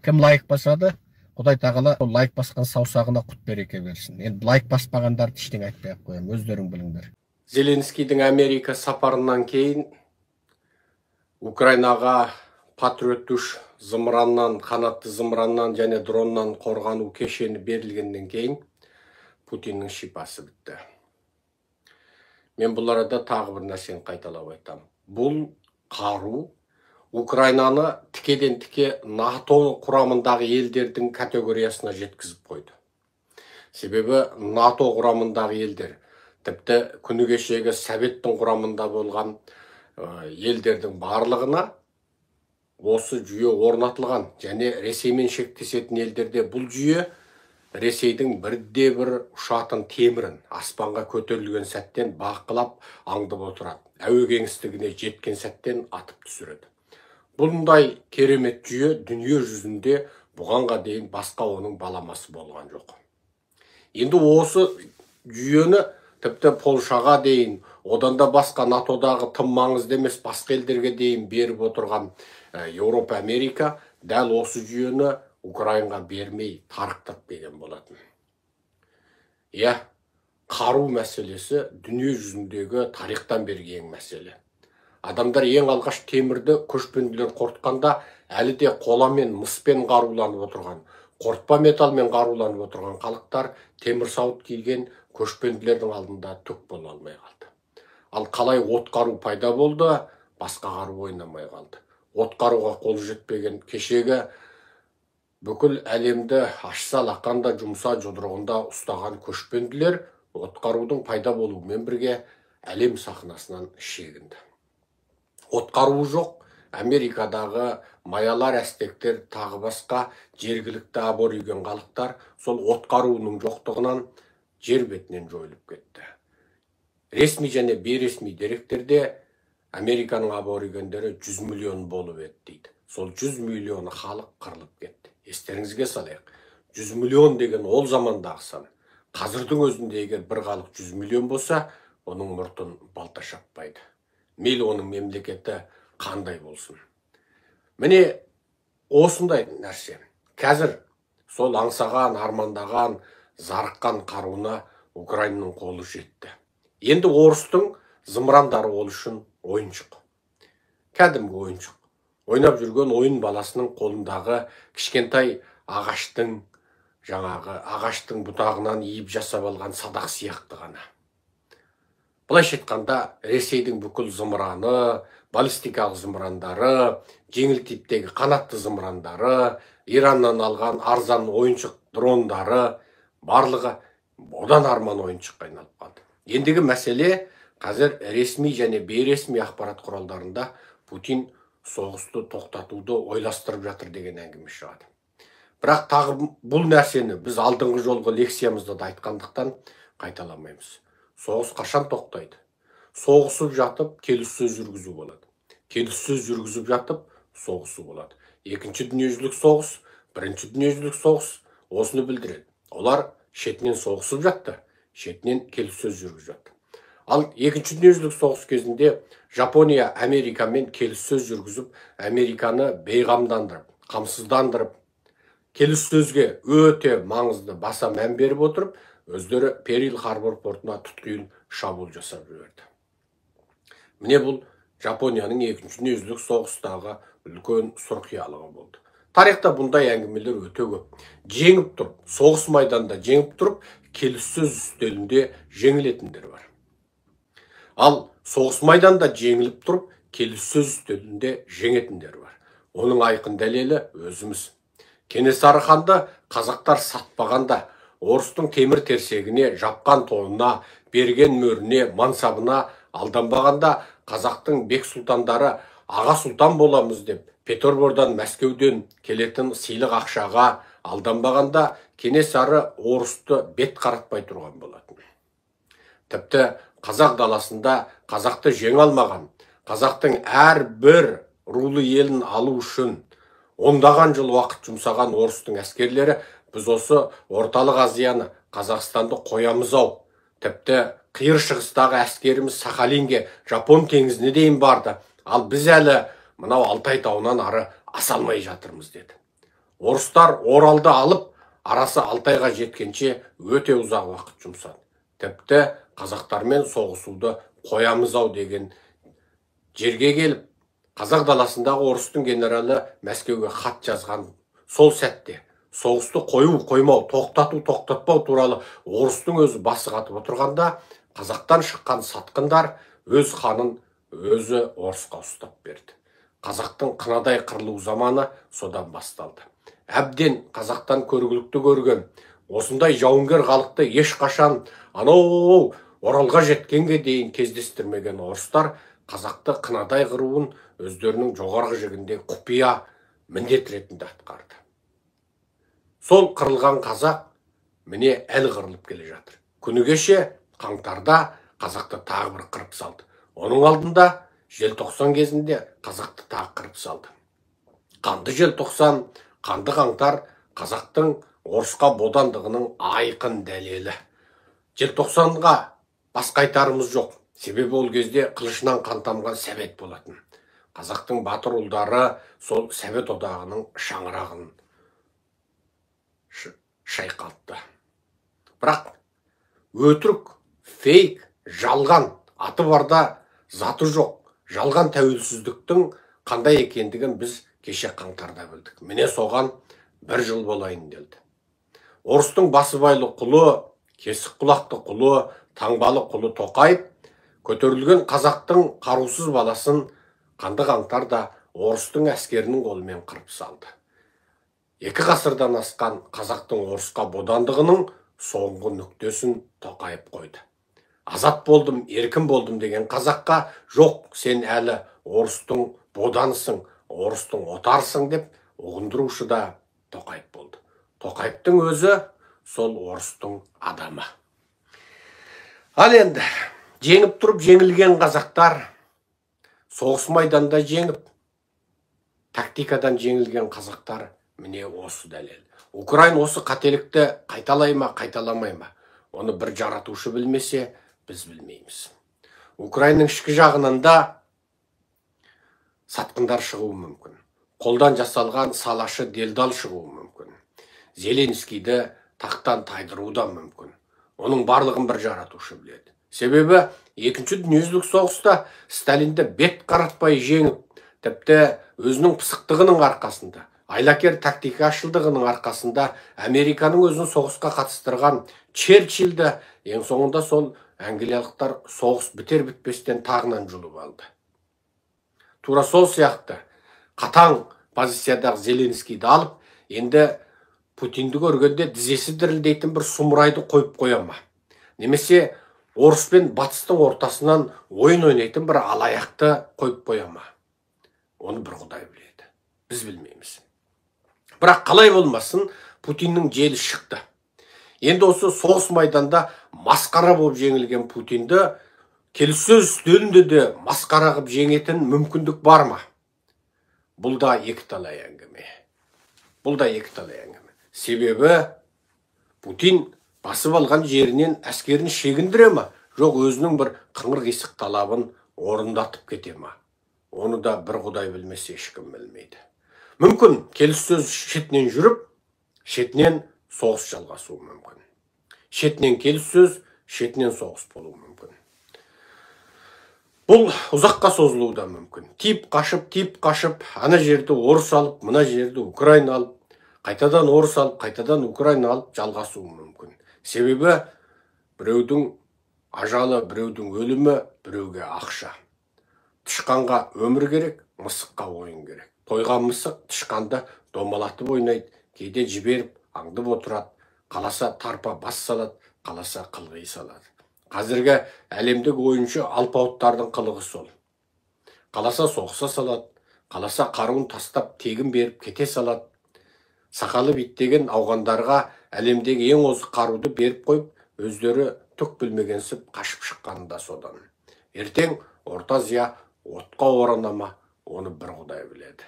Кім лайк басады, Құдай тағала ол лайк басқан саусағына құт береке берсін. Енді лайк баспағандарды ештеңе айтпай ақ қоямын, өздерің біліңдер. Зеленскийдің Америка сапарынан кейін Украинаға Патриот 3 зымыраннан, қанатты зымыраннан және дроннан қорғану кешені берілгеннен кейін Путиннің шипасы бітті. Мен бұл арада тағы бір нәрсені қайталап айтамын. Бұл қару Украинаны тікеден тіке НАТО құрамындағы елдердің категориясына жеткізіп қойды. Себебі НАТО құрамындағы елдер, тіпті күні кешегі Советтің құрамында болған елдердің барлығына осы жүйе орнатылған және Ресеймен шектесетін елдерде бұл жүйе Ресейдің бірде бір ұшатын темірін аспанға көтерілген сәттен бақылап аңдып отырады. Әуе кеңістігіне жеткен сәттен атып түсіреді. Бұндай керемет жүйе дүние жүзінде бұғанға дейін басқа оның баламасы болған жоқ. Енді осы жүйені тіпті Польшаға дейін, одан да басқа НАТО-дағы тым маңызды емес басқа елдерге дейін беріп отырған Еуропа, Америка дәл осы жүйені Украинаға бермей тарықтырып берген болатын. Иә, қару мәселесі дүние жүзіндегі тарихтан бергі ең мәселе. Адамдар ең алғаш темірді көшпенділер қорытқанда әлі де қоламен, мыспен қаруланып отырған, қорытпа металмен қаруланып отырған халықтар темір сауыт киген көшпенділердің алдында түк бола алмай қалды. Ал қалай от қару пайда болды, басқа қару ойнамай қалды. От қаруға қолы жетпеген кешегі бүкіл әлемді ашса лақанда, жұмса жұдырығында ұстаған көшпенділер от қарудың пайда болуымен бірге әлем сахнасынан шегінді. От қаруы жоқ, Америкадағы маялар, әстектер, тағы басқа жергілікті абориген халықтар сол от қаруының жоқтығынан жер бетінен жойылып кетті. Ресми және бейресми деректерде Американың аборигендері 100 миллион болып еді дейді. Сол 100 миллион халық қырылып кетті. Естеріңізге салайық. 100 миллион деген ол замандағы сан. Қазірдің өзінде егер бір халық 100 миллион болса, оның мұртын балта шаппайды. Мейлі оның мемлекеті қандай болсын. Міне осындай нәрсе. Қазір сол аңсаған, армандаған, зарыққан қаруына Украинаның қолы жетті. Енді орыстың зымырандары ол үшін ойыншық. Кәдімгі ойыншық. Ойнап жүрген ойын баласының қолындағы кішкентай ағаштың, жаңағы ағаштың бұтағынан иіп жасап алған садақ сияқты ғана. Былайша айтқанда, Ресейдің бүкіл зымыраны, баллистикалық зымырандары, жеңіл типтегі қанатты зымырандары, Ираннан алған арзан ойыншық дрондары, барлығы одан арман ойыншыққа айналып қалды. Ендігі мәселе, қазір ресми және бейресми ақпарат құралдарында Путин соғысты тоқтатуды ойластырып жатыр деген әңгіме шығады. Бірақ тағы бұл нәрсені біз алдыңғы жолғы лекциямызда да айтқандықтан қайталамаймыз. Соғыс қашан тоқтайды? Соғысып жатып келіссөз жүргізу болады. Келіссөз жүргізіп жатып соғысу болады. Екінші дүниежүзілік соғыс, бірінші дүниежүзілік соғыс осыны білдіреді. Олар шетінен соғысып жатты, шетінен келіссөз жүргізіп жатты. Ал екінші дүниежүзілік соғыс кезінде Жапония Америкамен келіссөз жүргізіп, Американы бейғамдандырып, қамсыздандырып, келіссөзге өте маңызды баса мән беріп отырып, өздері Перл Харбор портына тұтқиыл шабуыл жасап жіберді. Міне бұл Жапонияның екінші дүниежүзілік соғыстағы үлкен сұрқиялығы болды. Тарихта бұндай әңгімелер өте көп. Жеңіп тұрып, соғыс майданында жеңіп тұрып, келіссөз үстелінде жеңілетіндер бар. Ал соғыс майданында жеңіліп тұрып, келіссөз үстелінде жеңетіндер бар. Оның айқын дәлелі өзіміз. Кенесары ханды қазақтар сатпағанда, орыстың темір терсегіне, жапқан тонына, берген мөріне, мансабына алданбағанда, қазақтың бек сұлтандары аға сұлтан боламыз деп Петербордан, Мәскеуден келетін сыйлық ақшаға алданбағанда Кенесары орысты бет қаратпай тұрған болатын. Тіпті қазақ даласында қазақты жеңе алмаған, қазақтың әрбір рулы елін алу үшін ондаған жыл уақыт жұмсаған орыстың әскерлері біз осы Орталық Азияны, Қазақстанды қоямыз ау. Тіпті Қиыр Шығыстағы әскеріміз Сахалинге, Жапон теңізіне дейін барды. Ал біз әлі мынау Алтай тауынан ары аса алмай жатырмыз деді. Орыстар Оралды алып, арасы Алтайға жеткенше өте ұзақ уақыт жұмсады. Тіпті қазақтармен соғысуды қоямыз ау деген жерге келіп, қазақ даласындағы орыстың генералы Мәскеуге хат жазған сол сәтте соғысты қою, қоймау, тоқтату, тоқтатпау туралы орыстың өзі басы қатып отырғанда, қазақтан шыққан сатқындар өз ханын өзі орысқа ұстап берді. Қазақтың қынадай қырылу заманы содан басталды. Әбден қазақтан көргілікті көрген осындай жауынгер халықты ешқашан анау Оралға жеткенге дейін кездестірмеген орыстар қазақты қынадай қыруын өздерінің жоғарғы жігінде құпия міндет ретінде атқарды. Сол қырылған қазақ міне әлі қырылып келе жатыр. Күні кеше қаңтарда қазақты тағы бір қырып салды. Оның алдында желтоқсан кезінде қазақты тағы қырып салды. Қанды желтоқсан, қанды қаңтар қазақтың орысқа бодандығының айқын дәлелі. Желтоқсанға басқа айтарымыз жоқ. Себебі ол кезде қылышынан қан тамған Совет болатын. Қазақтың батыр ұлдары сол Совет одағының шаңырағын шайқалтты. Бірақ өтірік, фейк, жалған, аты барда заты жоқ, жалған тәуелсіздіктің қандай екендігін біз кеше қаңтарда білдік. Міне соған бір жыл болайын делді. Орыстың басыбайлы құлы, кесік құлақты құлы, таңбалы құлы Тоқаев көтерілген қазақтың қарусыз баласын қанды қаңтарда орыстың әскерінің қолымен қырып салды. 2 ғасырдан асқан қазақтың орысқа бодандығының соңғы нүктесін Тоқаев қойды. Азат болдым, еркін болдым деген қазаққа жоқ, сен әлі орыстың боданысың, орыстың отарсың деп ұғындырушы да Тоқаев болды. Тоқаевтың өзі сол орыстың адамы. Ал енді жеңіп тұрып жеңілген қазақтар, соғыс майданда жеңіп, тактикадан жеңілген қазақтар міне осы дәлел. Украин осы қателікті қайталай ма, қайталамай ма? Оны бір жаратушы білмесе, біз білмейміз. Украинның ішкі жағынан да сатқындар шығуы мүмкін. Қолдан жасалған салашы делдал шығуы мүмкін. Зеленскийді тақтан тайдыруы да мүмкін. Оның барлығын бір жаратушы біледі. Себебі екінші дүниежүзілік соғыста Сталинді бет қаратпай жеңіп, тіпті өзінің пысықтығының арқасында, айлакер тактикашылдығының арқасында Американың өзін соғысқа қатыстырған Черчиллді ең соңында сол англиялықтар соғыс бітер бітпестен тағынан жұлып алды. Тура сол сияқты қатаң позициядағы Зеленскийді алып, енді Путинді көргенде тізесі дірілдейтін бір сұмырайды қойып қоя ма? Немесе орыс пен батыстың ортасынан ойын ойнайтын бір алаяқты қойып қоя ма? Оны бір Құдай біледі. Біз білмейміз. Бірақ қалай болмасын, Путиннің желі шықты. Енді осы соғыс майданда масқара болып жеңілген Путинді келіссөз үстелінде де масқара қып жеңетін мүмкіндік бар ма? Бұл да екі талай әңгіме. Бұл да екі талай әңгіме. Себебі Путин басып алған жерінен әскерін шегіндіре ма? Жоқ, өзінің бір қыңыр қисық талабын орындатып кете ма? Оны да бір Құдай білмесе ешкім білмейді. Мүмкін келіссөз шетінен жүріп, шетінен соғыс жалғасуы мүмкін. Шетінен келіссөз, шетінен соғыс болуы мүмкін. Бұл ұзаққа созылуы да мүмкін. Тип қашып, тип қашып, ана жерді орыс алып, мына жерді Украина алып, қайтадан орыс алып, қайтадан Украина алып жалғасуы мүмкін. Себебі біреудің ажалы, біреудің өлімі, біреуге ақша. Тышқанға өмір керек, мысыққа ойын керек. Тойған мысық тышқанды домалатып ойнайды, кейде жіберіп аңдып отырады, қаласа тарпа бас салады, қаласа қылғи салады. Қазіргі әлемдік ойыншы алпауыттардың қылығы сол. Қаласа соғыса салады, қаласа қаруын тастап тегін беріп кете салады. Сақалы биттеген ауғандарға әлемдегі ең озық қаруды беріп қойып, өздері түк білмегенсіп қашып шыққаны да содан. Ертең Орта Азия отқа орана ма, оны бір Құдай біледі.